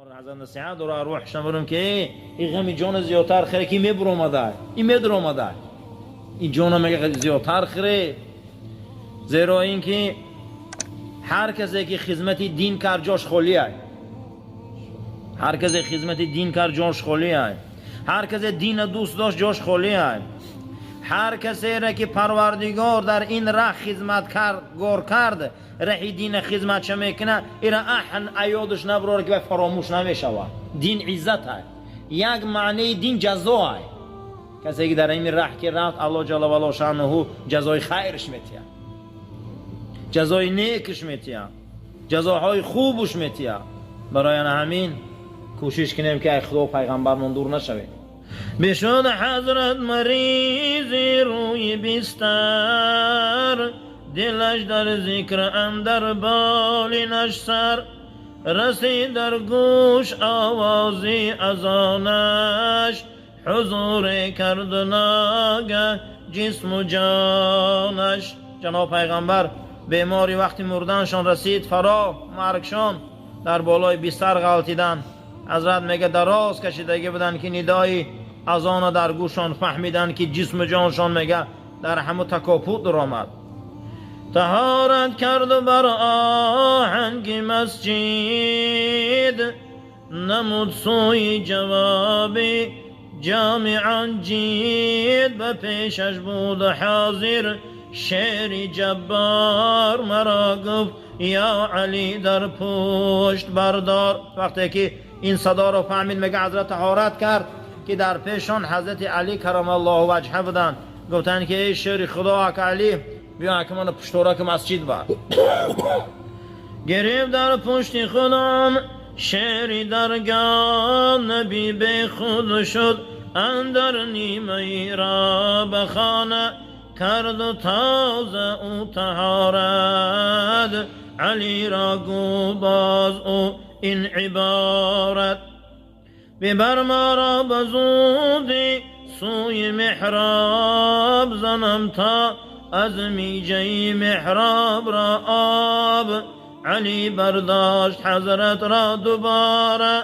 Ҳазрат насиҳат дора, арвоҳшон бурум, ки ин ғами ҷон зиёдтар хӯре, ки мебуромада, ин медуромада, ин ҷона мега зиёдтар хӯре, зеро ин ки ҳар касе ки хизмати дин кард, ҷош холия. Ҳар касе хизмати дин кард, ҷош холия. Ҳар касе дина дӯст дошт, ҷош холия. Ҳар касеро ки Парвардигор дар ин раҳ хизматкоргор кард, раҳи дина хизматша мекунад, ира аҳн аёдаш набурор, ки вай фаромӯш намешавад. Дин иззат ай, як маънии дин ҷазо ай. Касе ки дар ин раҳ ки рафт, Аллоҳ ҷалла вало шаънуҳу ҷазои хайрш метиҳад, ҷазои некш метиҳад, ҷазоҳои хубш метиҳад. Барои ана ҳамин кӯшиш кунем, ки ай Худо пайғамбармон дур нашавем. Бишуд ҳазрат маризи рӯи бистар, дилаш дар зикр андар болинаш сар. Расид дар гӯш овози азонаш, ҳузуре кард нога ҷисму ҷонаш. Ҷаноб пайғамбар бемори вақти мурданшон расид, фаро маргшон, дар болои бистар ғалтидан. Ҳазрат мега, дароз кашидагӣ буданд, ки нидои азона дар гӯшон фаҳмиданд, ки ҷисму ҷоншон мега дар ҳаму такопӯ дуромад. Таҳорат карду бар оҳанги масҷид намуд сӯи ҷавоби ҷомиан ҷид. Ба пешаш буд ҳозир шери ҷаббор, маро гуфт: «Ё Алӣ, дар пушт бардор». Вақте ки ин садоро фаҳмид, мега, ҳазрат таҳорат кард, ки дар пешон ҳазрати Алӣ карамаллоҳу ваҷҳа буданд. Гуфтанд, ки эй шери Худо, ака Алӣ, биё, ака, мана пуштораки масҷид бар. Гирифт дар пушти худон шери даргоҳ, набӣ бехуд шуд андар нимаи роҳ. Ба хона карду тоза ӯ таҳорат, Алиро гӯ боз ӯ ин иборат: «Бибар маро ба зудӣ сӯи меҳроб, занам то аз миҷаи меҳроб ро об». Алӣ бардошт ҳазратро дубора,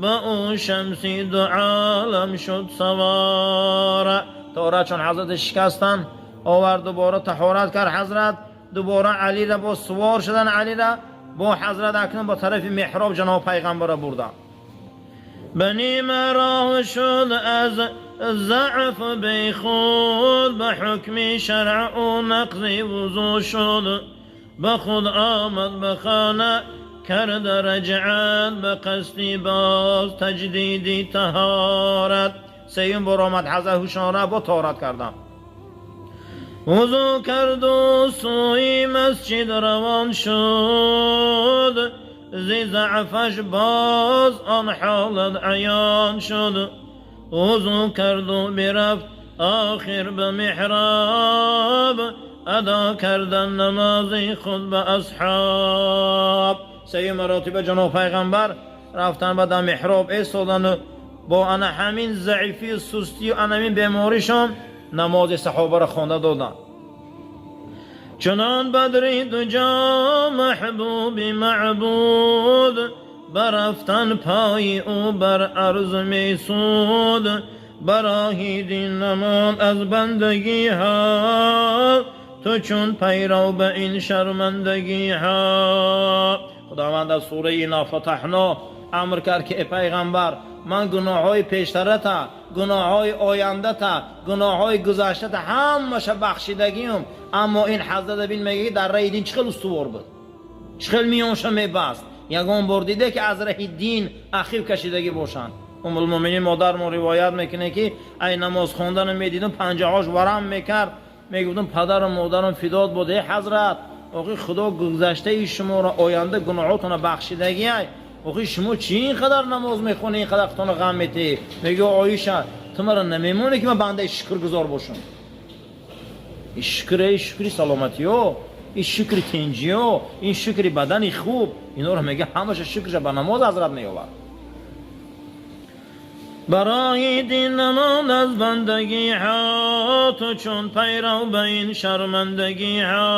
ба ӯ шамси ду олам шуд савора. Таҳоратшон ҳазрат шикастанд, овард, дубора таҳорат кард ҳазрат, дубора Алира бо сувор шудан, Алира бо ҳазрат акнун ба тарафи меҳроб ҷаноб пайғамбара бурданд. Ба нима роҳ шуд аз заъф бехуд, ба ҳукми шаръ ӯ нақзи вузӯ шуд. Ба худ омад, ба хона карда раҷъат, ба қасди боз таҷдиди таҳорат. Сеюм бор омад ҳазрат ҳушона, бо таҳорат кардам, вузӯ карду сӯи масҷид равон шуд. Зи заъфаш боз он ҳолат аён шуд. Вузӯ карду бирафт охир ба меҳроб, адо кардан намози худ ба асҳоб. Сеюм маротиба ҷаноб пайғамбар рафтан, ба дар меҳроб эстодану бо ана ҳамин заифию сустию ана ҳамин беморишон намози саҳобаро хонда доданд. Чунон бадри дуҷо маҳбуби маъбуд, барафтан пои ӯ бар арз месуд. Бароҳи дин намонд аз бандагиҳо, ту чун пайрав ба ин шармандагиҳо. Худованд аз сураи Инна фатаҳно амр кард, ки э пайғамбар, ман гуноҳҳои пештарата, гуноҳҳои ояндата, гуноҳҳои гузаштата ҳамаша бахшидагиюм. Аммо ин ҳазрата бин, мега, ки дар раҳи дин чӣ хел устувор буд, чӣ хел миёнша мебаст. Ягон бор диде, ки аз раҳи дин ақиб кашидагӣ бошанд? Умулмӯминин модармон ривоят мекунад, ки ай намоз хондана медидум, панҷаҳош варам мекард. Мегуфтум: «Падару модарам фидот буд, э ҳазрат, охи Худо гузаштаи шуморо, оянда гуноҳотона бахшидагиай, охи шумо чӣ ин қадар намоз мехонӣ, ин қадар худтона ғам метиҳӣ?» Мегӯ: «Оиша, ту маро намемонӣ, ки ман бандаи шукргузор бошам? Ин шукр, эй шукри саломатиё, ин шукри тинҷиё, ин шукри бадани хуб». Инора мега, ҳамаша шукрша ба намоз ҳазрат меовард. Барои дин намонд аз бандагиҳо, ту чун пайрав ба ин шармандагиҳо.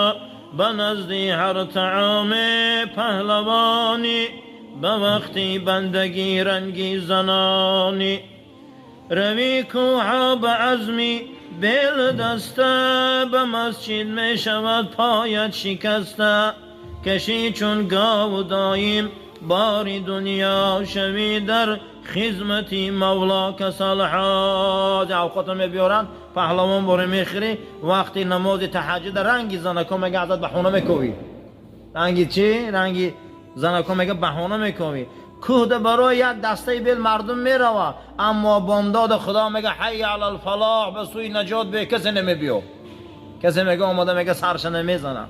Ба назди ҳар таоме паҳлавонӣ. به وقتی بندگی رنگی زنانی روی کوه به عزمی بیل دسته به مسجد می شود پایت شکسته کشی چون گاو دایم باری دنیا شوی در خدمتی مولا کسالها اوقات میبیارن پهلوان باره میخری وقتی نماز تهجد رنگی زنکا میگه ازت بهونه میکوی رنگی چی؟ رنگی زنکا میگه بهونه میکوی کوه برای یک دسته بیل مردم میروه اما بامداد خدا میگه حی علی الفلاح به سوی نجات به کسی نمیبیو کسی میگه آماده میگه سرش نمیزنه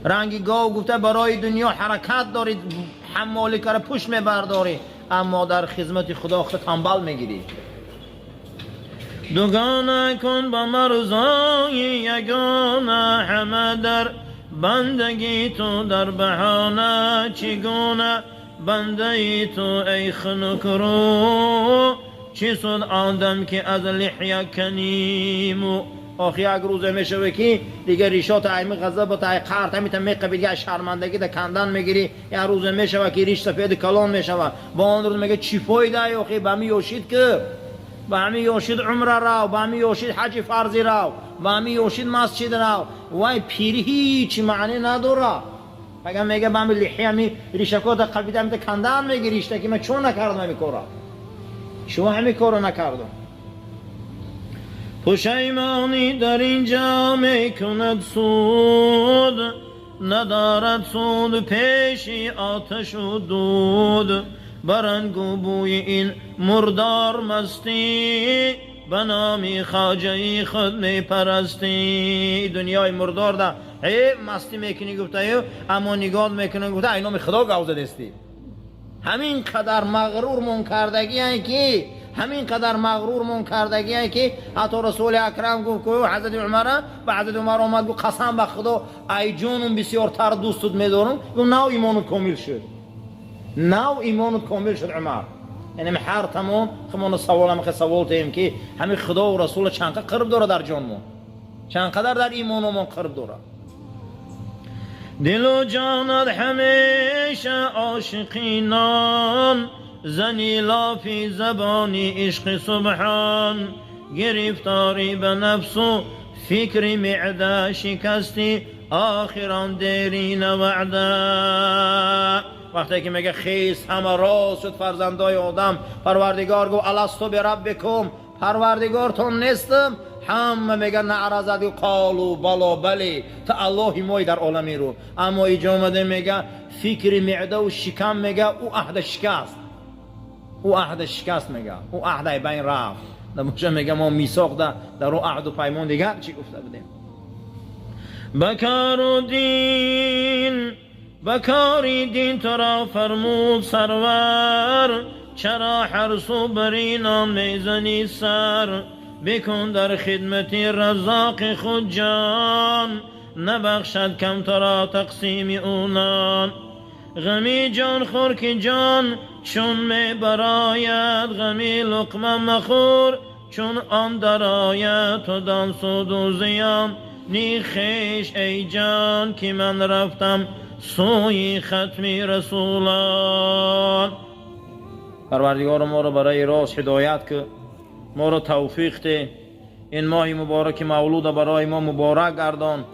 رنگی گاو گفته برای دنیا حرکت داری حمالی کار پشت میبرداری اما در خدمت خدا خود تنبل میگیری دوگانه کن با مرزای یگانه همه در بندگی تو در بهانه چگونه بنده ای تو ای خنک رو چی سود آدم که از لحیه کنیم آخی یک روزه میشه که دیگه ریشات ایمی غضب تا ای قهر همیتا میقبی دیگه شرمندگی ده کندن میگیری یک روزه میشه که ریش سفید کلان میشه با آن روز میگه چی فایده آخی به همی یوشید که به همی یوشید عمره رو به همی یوشید حج فرضی رو به همی یوشید مسجد رو وای پیری هیچ معنی نداره اگر میگه به همی لحیه همی ریشکات قبیده همیتا کندن میگیری که من چون نکردم همی کارا شما همی کارو نکردم پشیمانی در اینجا میکند سود ندارد سود پیشی آتش و دود برنگ و بوی این مردار مستی به نامی خواجه خود میپرستی دنیای مردار ده ای مستی میکنی گفته اما نگاه میکنی گفته ای نام خدا گاو زدستی همین قدر مغرور من کردگی که همین قدر مغرور من کردگی که حتی رسول اکرم گفت که حضرت عمر به حضرت عمر آمد گفت قسم به خدا ای جونم بسیارتر دوستت میدارم گفت نو ایمانت کامل شد نو ایمانت کامل شد عمر یعنی هر تمام خمون سوال هم سوال تیم که همین خدا و رسول چند قرب داره در جانمون چند قدر در ایمانمون قرب داره دل و جانت همیشه عاشقینان زنی لافی زبانی عشق سبحان گرفتاری به نفس و فکر معده شکستی آخران دیرین وعده وقتی که میگه خیس همه راست شد فرزندای آدم پروردگار گفت الستو بربکم پروردگارتون نیستم همه میگن نعره زد قالو بلا بلی تا الله مای در عالمی رو اما اینجا آمده میگه فکر معده و شکم میگه او عهد شکست او عهد شکست میگه او عهد بین رفت نباشه میگه ما میثاق در او عهد و پیمان دیگر چی گفته بودیم بکاری دین تو را فرمود سرور چرا هر سو بر اینان میزنی سر بکن در خدمت رزاق خود جان نبخشد کم تو را تقسیم اونان غمی جان خور که جان چون می براید غمی لقمه مخور چون آن درآید تو دان سود و زیان نی خویش ای جان که من رفتم سوی ختم رسولان پروردگار ما را برای راست هدایت که ما را توفیق ده این ماه مبارک مولود برای ما مبارک گردان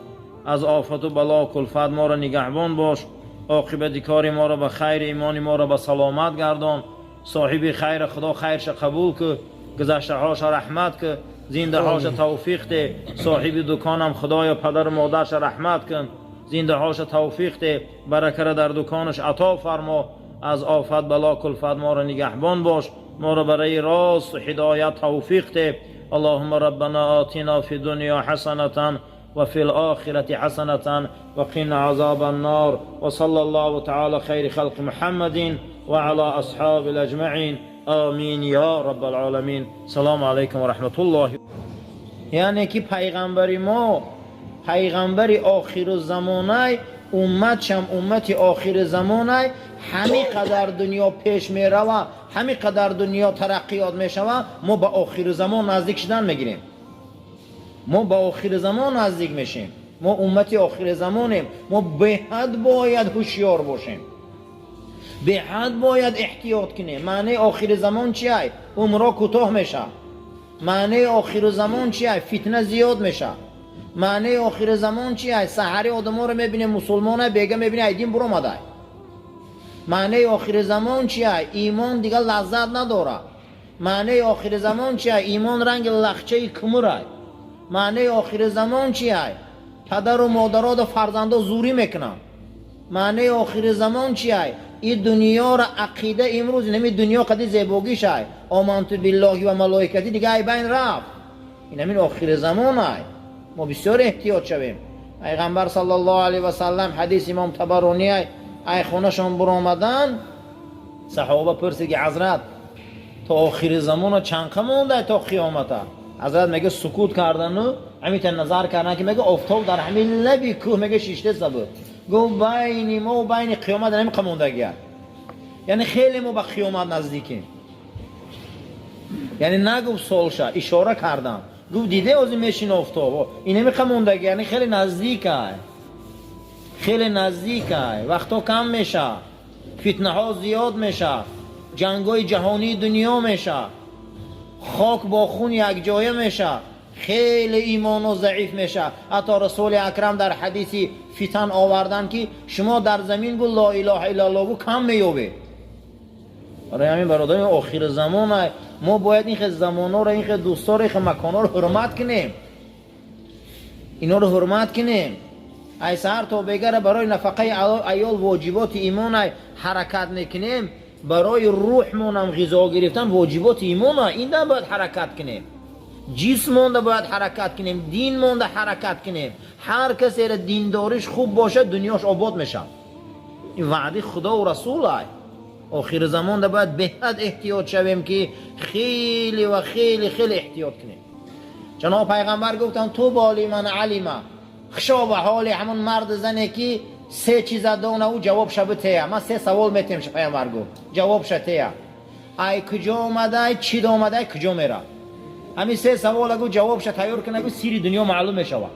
از آفت و بلا و کلفت ما را نگهبان باش عاقبت کار ما را به خیر ایمان ما را به سلامت گردان صاحب خیر خدا خیرش قبول که گذشته هاش رحمت که زنده هاش توفیق ده صاحب دکانم خدایا پدر و مادرش رحمت کن زنده هاش توفیق ده برکه را در دکانش عطا فرما از آفت بلا کلفت ما را نگهبان باش ما را برای راست هدایت توفیق ده اللهم ربنا آتنا فی الدنیا حسنة وفي الآخرة حسنة وقنا عذاب النار وصلى الله تعالى خير خلق محمد وعلى أصحاب الأجمعين آمين يا رب العالمين. السلام عليكم ورحمة الله. یعنی که پیغمبر ما پیغمبر آخر الزمانه امت هم امت آخر زمانه همی قدر دنیا پیش می روه همی قدر دنیا ترقیات می شوه ما به آخر زمان نزدیک شدن میگیریم. ما به آخر زمان نزدیک میشیم. ما امت آخر زمانیم. ما به حد باید هوشیار باشیم. Беҳад бояд эҳтиёт кунем. Маънии охири замон чиай? Умро кӯтоҳ меша. Маънии охири замон чиай? Фитна зиёд меша. Маънии охири замон чиай? Саҳари одаморо мебинем мусулмона, бега мебинем ай дин буромадай. Маънии охири замон чиай? Имон дига лаззат надора. Маънии охири замон чиай? Имон ранги лахчаи кумурай. Маънии охири замон чиай? Падару модароду фарзандо зӯрӣ мекунанд. Маънии охири замон чиай? И дунёро ақида имрӯз инами дунё қади зебогишай. Оманту биллоҳи ва малоикати дига ай байн рафт. Инамин охири замонай. Мо бисёр эҳтиёт шавем. Пайғамбар саллаллоҳу алайҳи васаллам, ҳадис имом Табарониай, ай хонашон буромадан, саҳоба пурсид ки ҳазрат, то охири замона чанқа мондай то қиёмата? Ҳазрат мега сукут кардану ҳамита назар кардан ки мега офтоб дар ҳамин лаби кӯҳ мега шиштеса буд. Гуфт, байни мо байни қиёмат ҳамин қамондагия, яъне хеле мо ба қиёмат наздикем. Яъне нагуфт солша, ишора кардан. Гуфт, диде ози мешин офтоб инами қамондаги, яъне хеле наздикай, хеле наздикай. Вақтҳо кам меша, фитнаҳо зиёд меша, ҷангҳои ҷаҳонии дунё меша, хок бо хун якҷоя меша, хеле имоно заиф меша. Ҳатто Расули Акрам дар ҳадиси фитан овардан ки шумо дар замин гу ло илоҳа иллаллоҳ гу кам меёбед. Барои ҳамин, бародари, охири замона мо бояд ин хел замонҳоро, ин хел дӯстҳоро, ин хел маконҳоро ҳурмат кунем, инҳоро ҳурмат кунем. Ай саҳар то бегара барои нафақаи аёл воҷиботи имонай ҳаракат мекунем, барои рӯҳмонам ғизо гирифтан воҷиботи имона, инда бояд ҳаракат кунем. Ҷисм монда бояд ҳаракат кунем, дин монда ҳаракат кунем. Ҳар касеро диндориш хуб бошад, дунёш обод мешавад. Ин ваъди Худову Расулай. Охири замонда бояд беҳад эҳтиёт шавем, ки хеле ва хеле хеле эҳтиёт кунем. Ҷаноб пайғамбар гуфтанд: طوبى لمن علم, хушо ба ҳоли ҳамон марду зане ки се чиза дона, ӯ ҷавобша битея. Ман се савол метем, пайғамбар гуфт, ҷавобша тея: ай куҷо омадай, чӣ омадай, куҷо мера? Ҳамин се савола гу ҷавобша тайёр куна, гу сири дунё маълум мешавад.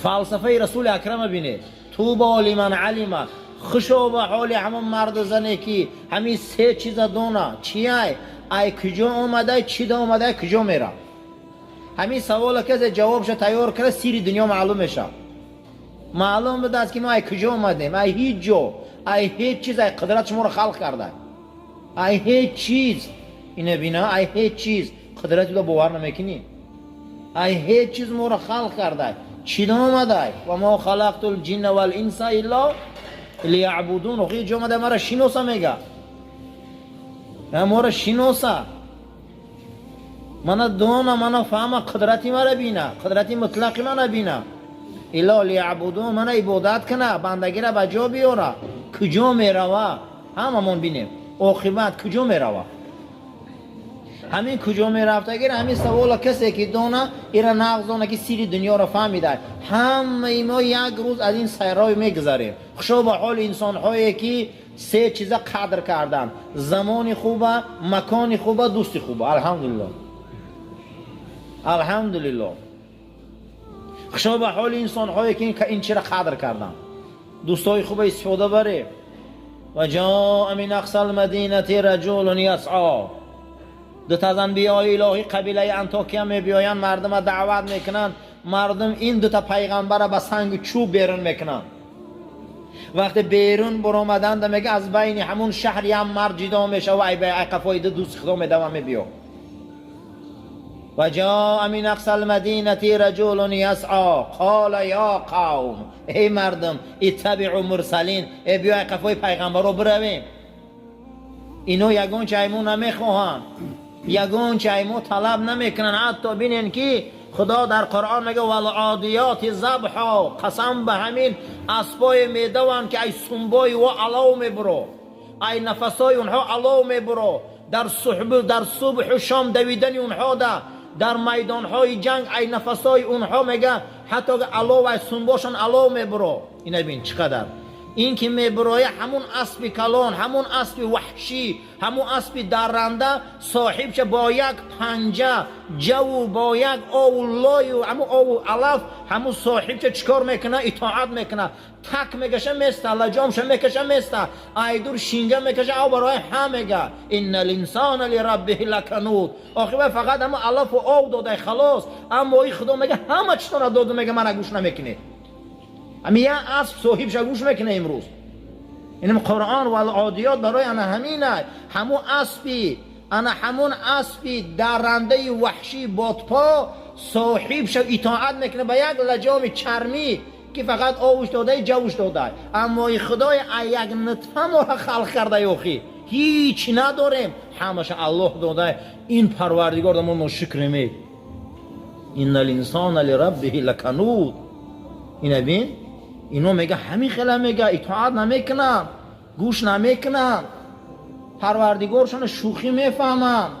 Фалсафаи Расули Акрама бинед. طوبى لمن علم, хушо ба ҳоли ҳамон марду зане ки ҳамин се чиза дона. Чиай? Ай куҷо омадай, чӣ омадай, куҷо мера? Ҳамин савола касе ҷавобша тайёр кара, сири дунё маълум мешавад. Маълум будааст ки мо ай куҷо омадем: ай ҳеҷ ҷо, ай ҳеҷ чиз, ай қудрат шуморо халқ карда, ай ҳеҷ чиз. Ина бина, ай ҳеҷ чиз қудрати ӯ бовар намекунӣ. Ай ҳеҷ чиз моро халқ карда, чӣ омадай? وما خلقت الجن والإنس إلا ليعبدون. ҳеҷ омада мара шиноса, мега моро шиноса, мана дона, мана фаҳма, қудрати мара бина, қудрати мутлақи мана бина. إلا ليعبدون, мана ибодат куна, бандагира ба ҷо биёра. Куҷо мерава? Ҳамамон бинем, оқибат куҷо мерава? Ҳамин куҷо мерафтагир, ҳамин савола касе ки дона, ира нағз дона ки сири дунёро фаҳмида. Ҳамаи мо як рӯз аз ин сайрой мегузарем. Хушо ба ҳоли инсонҳое ки се чиза қадр карданд: замони хуба, макони хуба, дӯсти хуба. Алҳамдулилло, алҳамдулилло. Хушо ба ҳоли инсонҳое ки ин чира қадр карданд. Дӯстои хуба истифода барем. وجاء من أقصى المدينة رجل يسعى. Дута аз анбиёи илоҳӣ қабилаи Антокия мебиёянд, мардума даъват мекунанд. Мардум ин дута пайғамбара ба сангу чӯб берун мекунанд. Вақте берун буромаданда, мега, аз байни ҳамун шаҳр як мард ҷидо мешава, ай қафои ду дӯсти худо медава мебиё. وجاء من أقصى المدينة رجل يسعى قال يا قوم, эй мардум, اتبعوا المرسلين, эй биё ай қафои пайғамбаро биравем. Ино ягон чай мо намехоҳанд, ягон чай мо талаб намекунанд. Ҳатто бинен ки Худо дар Қуръон мега: والعاديات ضبحا, қасам ба ҳамин аспое медаванд ки ай сумбои во алов мебуро, ай нафасои онҳо алов мебуро. Дар субҳу шом давидани онҳо да дар майдонҳои ҷанг ай нафасои онҳо, мега, ҳатто алов ай сумбошон алов мебуро. Ина бин, чӣ қадар Ин ки мебироя, ҳамун аспи калон, ҳамун аспи ваҳшӣ, ҳамун аспи дарранда соҳибша бо як панҷа ҷаву, бо як ову лою, ҳамун ову алаф, ҳамун соҳибша чӣ кор мекуна? Итоат мекуна. Так мекаша, места, лаҷомша мекаша, места, айдур шинга мекаша, ав барои ҳа мега. Инна линсона лираббиҳи лакануд. Охи вай фақат ҳамун алафу ов додай, халос. Аммо и Худо мега, ҳама читона доду, мега, мана гӯш намекунед. Ами як асп соҳибша гӯш мекуна имрӯз? Инам Қуръон вал одиёт барои ана ҳамина. Ҳамун аспи, ана ҳамун аспи даррандаи ваҳшӣ бодпо соҳибша итоат мекуна ба як лаҷоми чармӣ, ки фақат овуш додай, ҷавуш додай. Аммо и Худои як нутфа моро халқ кардай, охи ҳеч надорем, ҳамаша Аллоҳ додай. Ин Парвардигор мо ношукремед. Инна линсона лираббиҳи лакануд. Ина бин, ино мега, ҳамин хела мега, итоат намекунанд, гӯш намекунанд, Парвардигоршона шӯхӣ мефаҳманд.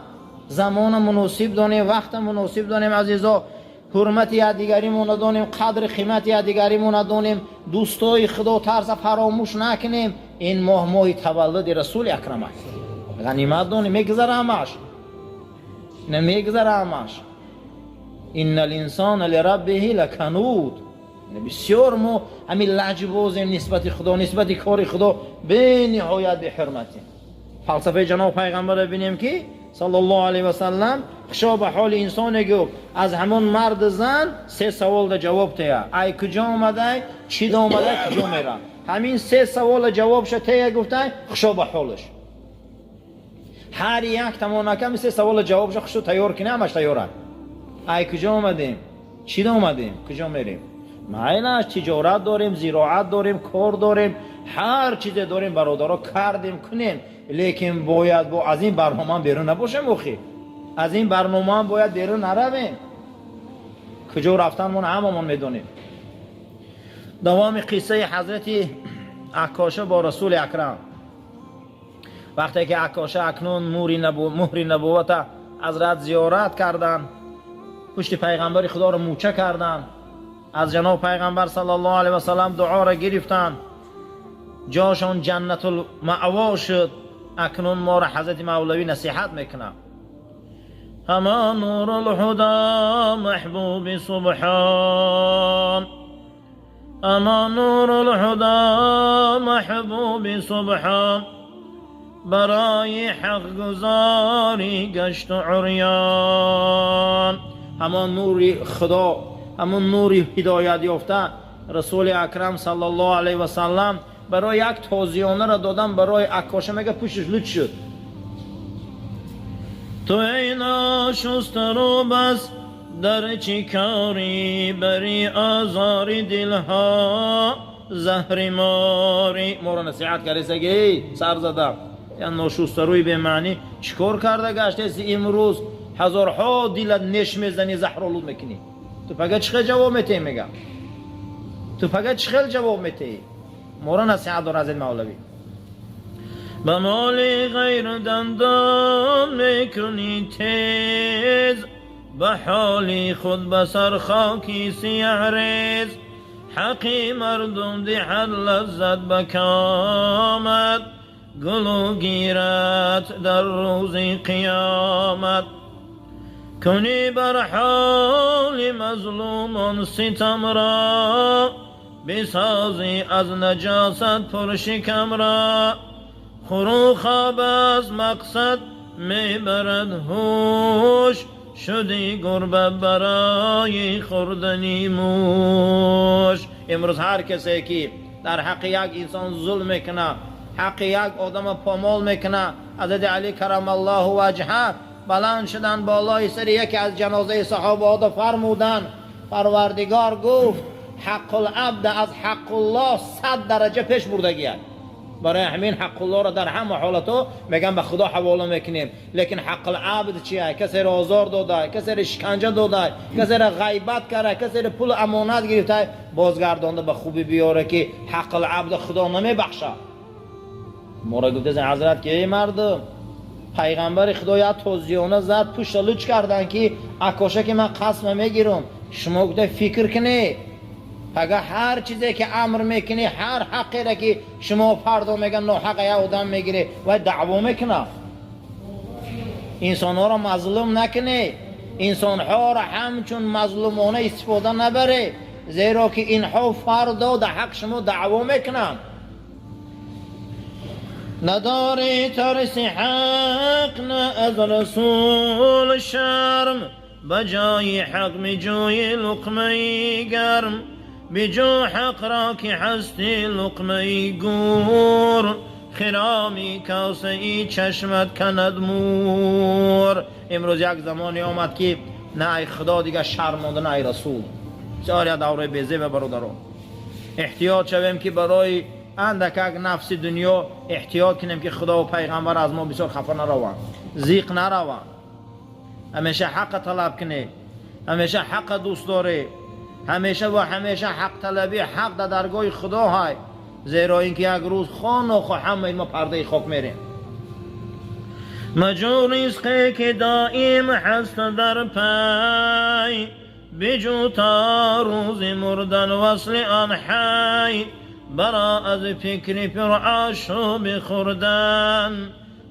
Замона муносиб донем, вақта муносиб донем, азизо. Ҳурмати якдигаримона донем, қадри қимати якдигаримона донем, дӯстои Худо тарса фаромӯш накунем. Ин моҳ моҳи таваллуди Расули Акрам аст, ғанимат донем. Мегузара ҳамаш, ина мегузара ҳамаш. Инна линсона лираббиҳи лакануд. Бисёр мо ҳамин лаҷбозем нисбати Худо, нисбати кори Худо бениҳоят беҳурматем. Фалсафаи ҷаноб пайғамбарро бинем, ки саллаллоҳу алайҳи васаллам хушо ба ҳоли инсоне гуфт, аз ҳамон марду зан се саволда ҷавоб тея: ай куҷо омадай, чӣ омадай, куҷо мера. Ҳамин се савола ҷавобша тея, гуфтай, хушо ба ҳолаш. Ҳар як тамонаками се савола ҷавобша хушо тайёр кунӣ, ҳамаш тайёрад. Ай куҷо омадем, чӣ омадем, куҷо мерем? Майлаш, тиҷорат дорем, зироат дорем, кор дорем, ҳар чизе дорем, бародаро, кардем, кунем, лекин бояд бо аз ин барномаам берун набошем. Охи аз ин барномаам бояд берун наравем. Куҷо рафтанмон ҳамамон медонем. Давоми қиссаи ҳазрати Аккоша бо Расули Акрам. Вақте ки Аккоша акнун муҳри набуввата ҳазрат зиёрат карданд, пушти пайғамбари Худоро мӯча карданд, аз ҷаноб пайғамбар саллаллоҳу алайҳи васаллам дуоро гирифтанд, ҷошон Ҷаннатул Маъво шуд. Акнун моро ҳазрати Мавлавӣ насиҳат мекунад. Ҳама нурулҳудо маҳбуби субҳон, ама нурулҳудо маҳбуби субҳон, барои ҳақгузорӣ гашту урён. Ҳамон нури Худо, ҳамон нури ҳидоят ёфта Расули Акрам саллаллоҳу алайҳи васаллам барои як тозиёнаро додан барои Аккоша, мега, пушташ луч шуд. Ту эй ношустару бас дар чӣ корӣ, бари озори дилҳо заҳри морӣ. Моро насиҳат кардесаги, сар зада я ношустаруи бемаънӣ, чӣ кор карда гаштеси? Имрӯз ҳазорҳо дилат неш мезанӣ, заҳролуд мекунӣ. Ту пага чӣ хел ҷавоб метаҳӣ? Мега, ту пага чӣ хел ҷавоб метаҳӣ? Моро насиҳат дор аз ин мавлавӣ. Ба моли ғайр дандон мекунӣ тез, ба ҳоли худ ба сар хоки сияҳрез. Ҳаққи мардум диҳад лаззат ба комат, гулу гират дар рӯзи қиёмат. Кунӣ бар ҳоли мазлумон ситамро, бисозӣ аз наҷосат пуршикамро. Хӯру хоб аз мақсад мебарад ҳуш, шуди гурба барои хӯрдани муш. Имрӯз ҳар касе ки дар ҳаққи як инсон зулм мекунад, ҳаққи як одама помол мекунад, ҳазрати Али карамаллоҳу ваҷҳа баланд шуданд болои сари яке аз ҷанозаи саҳобаҳода, фармуданд: Парвардигор гуфт, ҳаққулабда аз ҳаққуллоҳ 100 дараҷа пеш бурдагият. Барои ҳамин ҳаққуллоҳро дар ҳама ҳолатҳо мегӯям, ба Худо ҳавола мекунем. Лекин ҳаққулабд чия? Касеро озор додай, касеро шиканҷа додай, касеро ғайбат карда, касеро пул амонат гирифтай, бозгардонда ба хубӣ биёре, ки ҳаққулабда Худо намебахшад. Моро гуфтаст ҳазрат, ки эй мардум, пайғамбари Худо як тозиёна зад, пушта луч карданд, ки Акоша, ки ман қасма мегирам, шумо гуфта фикр кунед. Пага ҳар чизе ки амр мекунӣ, ҳар ҳаққеро ки шумо фардо меган ноҳақ я одам мегирӣ ва даъво мекунад. Инсонҳоро мазлум накунӣ, инсонҳоро ҳамчун мазлумона истифода набарӣ, зеро ки инҳо фардо дар ҳақ шумо даъво мекунанд. Надорӣ тарси ҳақ, на аз расул шарм, ба ҷои ҳақ меҷӯӣ луқмаи гарм, биҷӯ ҳақро ки ҳастӣ луқмаи гур, хироми косаи чашмат канад мур. Имрӯз як замоне омад ки на ай худо дигар шарм монда, на ай расул. Бисёр як давраи безеба, бародарон. Эҳтиёт шавем ки барои андакак нафси дунё эҳтиёт кунем ки худо ва пайғамбар аз мо бисёр хафа нараванд, зиқ нараванд. Ҳамеша ҳаққа талаб кунед, ҳамеша ҳаққа дӯст доред, ҳамеша ва ҳамеша ҳақталабӣ ҳақ дар даргоҳи худо ҳай, зеро ин ки як рӯз хонохо ҳамаи мо пардаи хок мерем. Маҷӯ ризқе ки доим ҳаст дар пай, биҷӯ то рӯзи мурдан васли он ҳай, бара аз фикри пурошӯби хӯрдан,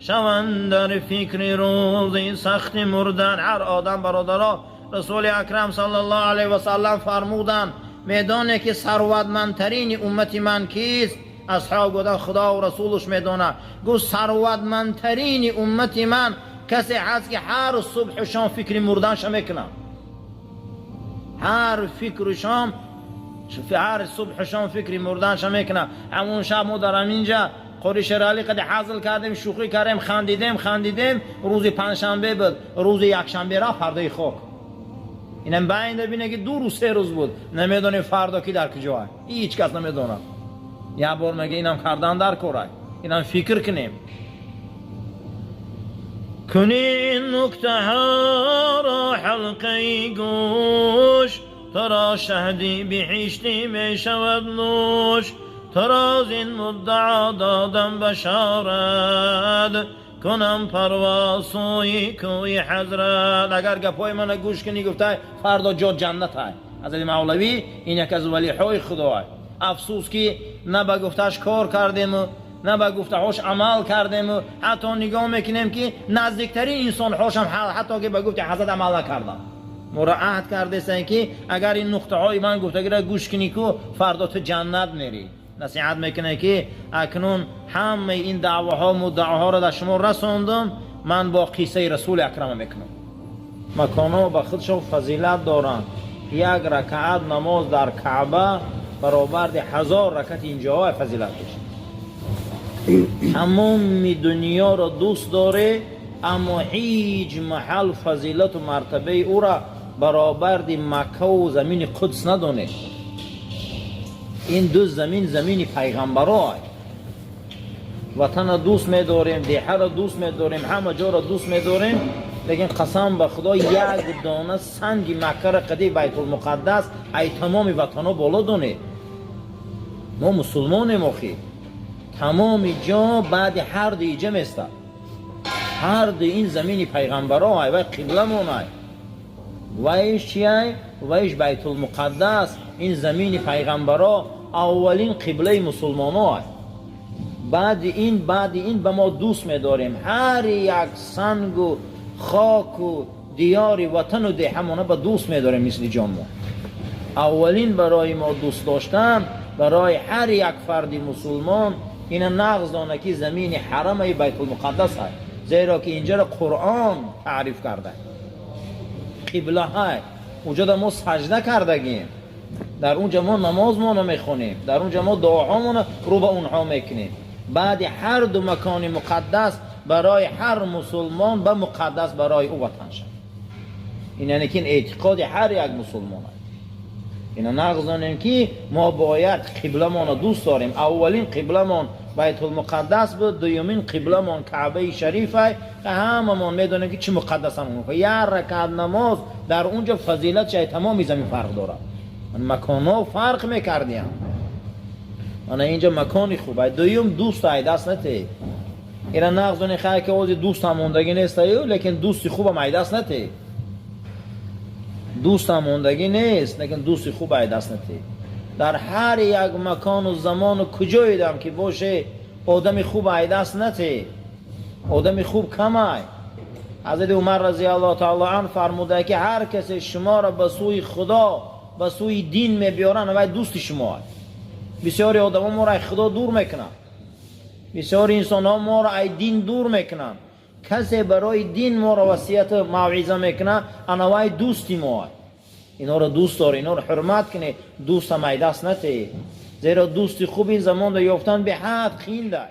шаванд дар фикри рӯзи сахти мурдан. Ҳар одам, бародаро, расули акрам саллаллоҳу алайҳи васаллам фармуданд: медоне ки сарватмандтарини уммати ман кист? Асҳоб гуфтанд: худо ва расулаш медонад. Гуфт: сарватмандтарини уммати ман касе ҳаст ки ҳар субҳу шом фикри мурданша мекунад. Ҳар фикру шом, ҳар субҳу шом фикри мурданша мекунад. Ҳамун шаб мо дар ҳаминҷа қори Шералӣ қади ҳазл кардем, шӯхӣ кардем, хандидем, хандидем. Рӯзи панҷшанбе буд, рӯзи якшанбе рафт пардаи хок. Инам байнда бине ки 2 рӯз, 3 рӯз буд. Намедонем фардо ки дар куҷо ай. Ҳеҷ кас намедонад. Як бор мега инам кардан дар кор ай. Инам фикр кунем. Куни ин нуктаҳоро ҳалқаи гӯш, туро шаҳди биҳиштӣ мешавад нӯш, туро зин муддао додам башорат, кунам парвоз сӯи кӯи ҳазрат. Агар гапҳои мана гӯш кунӣ, гуфтай, фардо ҷо ҷаннат ай. Ҳазрати Мавлавӣ ин як аз валиҳои худо ай. Афсӯс ки на ба гуфташ кор кардему, на ба гуфтаҳош амал кардему, ҳатто нигоҳ мекунем ки наздиктарин инсонҳошам ҳатто ки ба гуфти ҳазрат амал накарданд. Моро аҳд кардесен ки агар ин нуқтаҳои ман гуфтагиро гӯш кунӣ ку фардо ту ҷаннат мерӣ. Насиҳат мекунад ки акнун ҳамаи ин даъваҳо муддаоҳоро дар шумо расондам, ман бо қиссаи расули акрама мекунам. Маконҳо ба худшон фазилат доранд. Як ракаат намоз дар Каъба баробарди 1000 ракати инҷоҳо фазилат дошт. Тамоми дунёро дӯст доре, аммо ҳеҷ маҳал фазилату мартабаи ӯра баробарди Маккаву замини Қудс надонед. Ин ду замин замини пайғамбаро. Ватанро дӯст медорем, деҳаро дӯст медорем, ҳама ҷоро дӯст медорем, лекин қасам ба худо як дона санги Маккаро қади Байтулмуқаддас ай тамоми ватанҳо боло донед. Мо мусулмонем охи. Тамоми ҷо баъди ҳар ду иҷа местад. Ҳар ду ин замини пайғамбаро ай, вай қибламон ай. Вайш чи ай? Вайш Байтулмуқаддас, ин замини пайғамбаро аввалин қиблаи мусулмоно ай. Баъди ин ба мо дӯст медорем. Ҳар як сангу хоку диёри ватану деҳамона ба дӯст медорем мисли ҷонмо. Аввалин барои мо дӯст доштан барои ҳар як фарди мусулмон ина нағз дона ки замини ҳарамаи Байтулмуқаддас ай, зеро ки инҷаро Қуръон таъриф карда. Қибла ҳай, унҷода мо саҷда кардагим, дар унҷа мо намозмонро мехонем, дар унҷа мо дуоҳомонро рӯ ба онҳо мекунем. Баъди ҳар ду макони муқаддас барои ҳар мусулмон ба муқаддас барои ӯ ватан шад. Ин яъне ки ин эътиқоди ҳар як мусулмон аст. Ина нағз донем ки мо бояд қибламонро дӯст дорем. Аввалин қибламон Байтулмуқаддас буд, дуюмин қибламон Каъбаи шариф ай. Ҳамамон медонем ки чӣ муқаддасам. Як ракат намоз дар унҷо фазилатш ай тамоми замин фарқ дорад. Маконҳо фарқ мекардиям. Ана инҷа макони хуб ай. Дуюм дӯст ай даст натеҳ. Ина нағз донем хай ки ози дӯстам мондагӣ нест аю, лекин дӯсти хубам ай даст натеҳ. Дӯстам мондагӣ нест, лекин дӯсти хуб ай даст натеҳ. Дар ҳар як макону замону куҷоедам ки боше, одами хуб айдаст нате. Одами хуб камай. Ҳазрати Умар разияллоҳу таъало ан фармуда, ки ҳар касе шуморо ба сӯи Худо, ба сӯи дин мебиёранд, вай дӯсти шумо аст. Бисёри одамо моро ай Худо дур мекунанд, бисёри инсонҳо моро ай дин дур мекунанд. Касе барои дин моро васияту мавъиза мекунад, ана вай дӯсти мо аст. Инҳоро дӯст дор, инҳоро ҳурмат кунед, дӯстам ай даст натеҳед, зеро дӯсти хуб ин замонро ёфтан беҳад қиинда.